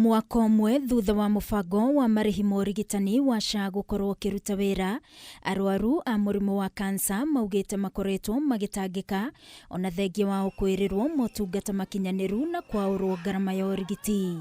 Mwaka ũmwe thutha wa mũbango wa marĩhi ma ũrigitani wa SHA gũkorwo ũkĩruta wĩra, arwaru a mũrimũ wa kansa maugĩte makoretwo magĩtangĩka ona thengia wao kwĩrĩrwo motungata makinyanĩru na kwaũrwo ngarama ya ũrigiti.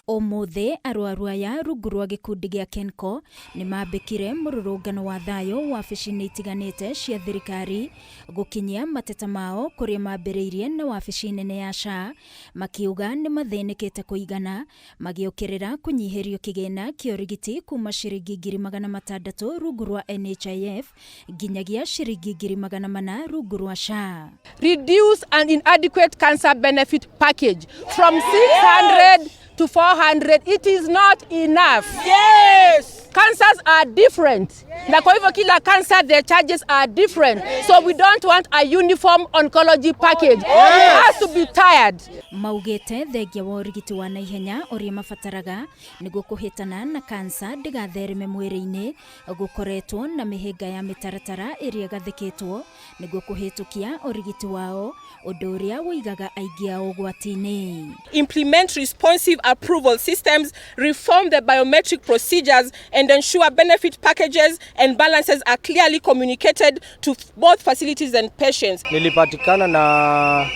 Ũmũthĩ arwaru aya rungu rwa gĩkundi gĩa KENCO nĩmambĩkire mũrũrũngano wa thayũ wabici-inĩ itiganĩte cia thirikari gũkinyia mateta mao kũrĩa mambĩrĩirie na wabici nene ya SHA makiuga nĩ mathĩnĩkĩte kũigana magĩũkĩrĩra kũnyihĩrio kĩgĩna kĩa ũrigiti kuma ciringi 600,000 rungu rwa NHIF nginyagia ciringi 400,000 rungu rwa SHA. Reduce an inadequate cancer benefit package from 600 to 400. It is not enough. Yes. Cancers are different. Na kwa hivyo kila cancer, their charges are different. So we don't want a uniform oncology package. It has to be tiered. Maugĩte thengia wa ũrigiti wa naihenya ũrĩa mabataraga nĩguo kũhĩtana na kansa ndĩgathereme mwĩrĩ-inĩ gũkoretwo na mĩhĩnga ya mĩtaratara ĩrĩa ĩgathĩkĩtwo nĩguo kũhĩtũkia ũrigiti wao ũndũ ũrĩa ũigaga aingĩ ao ũgwati-inĩ. Implement responsive approval systems, reform the biometric procedures, and ensure benefit packages and balances are clearly communicated to both facilities and patients. Nilipatikana na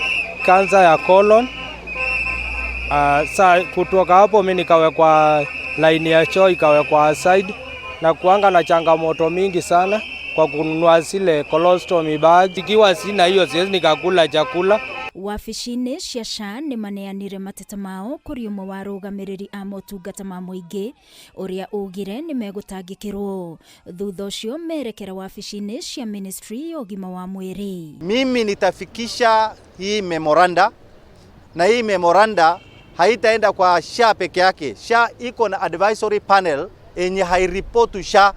kansa ya colon. Sa kutoka hapo mi nikawekwa line ya choo, ikawekwa aside na kuanga na changamoto mingi sana kwa kununua zile colostomy bags. Ikiwa sina hiyo, siwezi nikakula chakula. Wabici-inĩ cia SHA nĩ maneanire mateta mao kũrĩ ũmwe wa arũgamĩrĩri a motungata ma mũingĩ ũrĩa ugire nĩ megũtangĩkĩrwo thutha ũcio merekera wabici-inĩ cia ministry ya ũgima wa mwĩrĩ. Mimi nitafikisha hii memoranda, na hii memoranda haitaenda kwa SHA peke yake. SHA iko na advisory panel yenye haireport to SHA,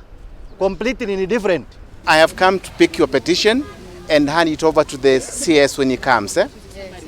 completely ni different. I have come to pick your petition and hand it over to the CS when he comes. Eh?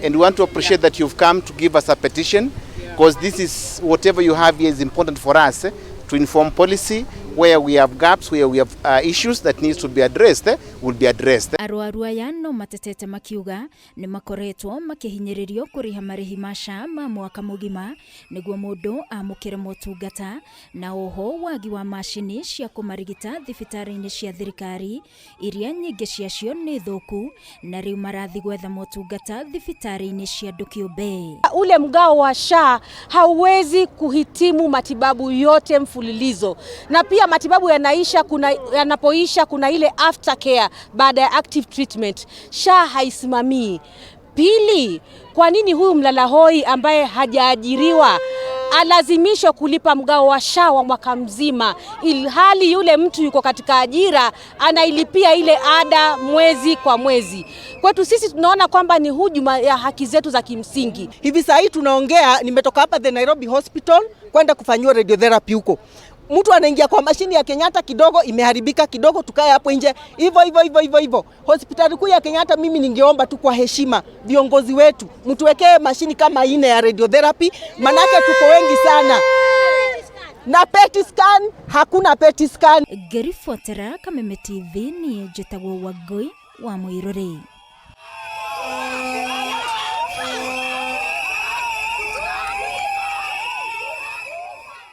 And we want to appreciate that you've come to give us a petition, because this is whatever you have here is important for us, eh, to inform policy where we have gaps, where we have issues that needs to be addressed, eh, will be addressed. Arwaru aya no matetete makiuga nĩ makoretwo makĩhinyĩrĩrio kũrĩha marĩhi ma SHA ma mwaka mũgima nĩguo mũndũ amũkĩre motungata, na oho wagi wa macini cia kũmarigita thibitarĩ-inĩ cia thirikari iria nyingĩ ciacio nĩ thũku na rĩu marathi gwetha motungata thibitarĩ-inĩ cia andũ kĩũmbe. Ule mgao wa SHA hauwezi kuhitimu matibabu yote mfululizo, na pia matibabu yanaisha, kuna yanapoisha kuna ile aftercare baada ya active treatment. SHA haisimamii. Pili, kwa nini huyu mlalahoi ambaye hajaajiriwa alazimishwa kulipa mgao wa SHA wa mwaka mzima, ilhali yule mtu yuko katika ajira, anailipia ile ada mwezi kwa mwezi? Kwetu sisi tunaona kwamba ni hujuma ya haki zetu za kimsingi. Hivi saa hii tunaongea, nimetoka hapa the Nairobi Hospital kwenda kufanyiwa radiotherapy huko. Mtu anaingia kwa mashini ya Kenyatta, kidogo imeharibika kidogo, tukae hapo nje hivyo hivyo hivyo hivyo hivyo. Hospitali kuu ya Kenyatta, mimi ningeomba tu kwa heshima viongozi wetu mtuwekee mashini kama ine ya radiotherapy, manake tuko wengi sana na PET scan, hakuna PET scan. Ngĩribotera Kameme TV, niĩ njĩtagwo Wangũi wa Mũirũrĩ.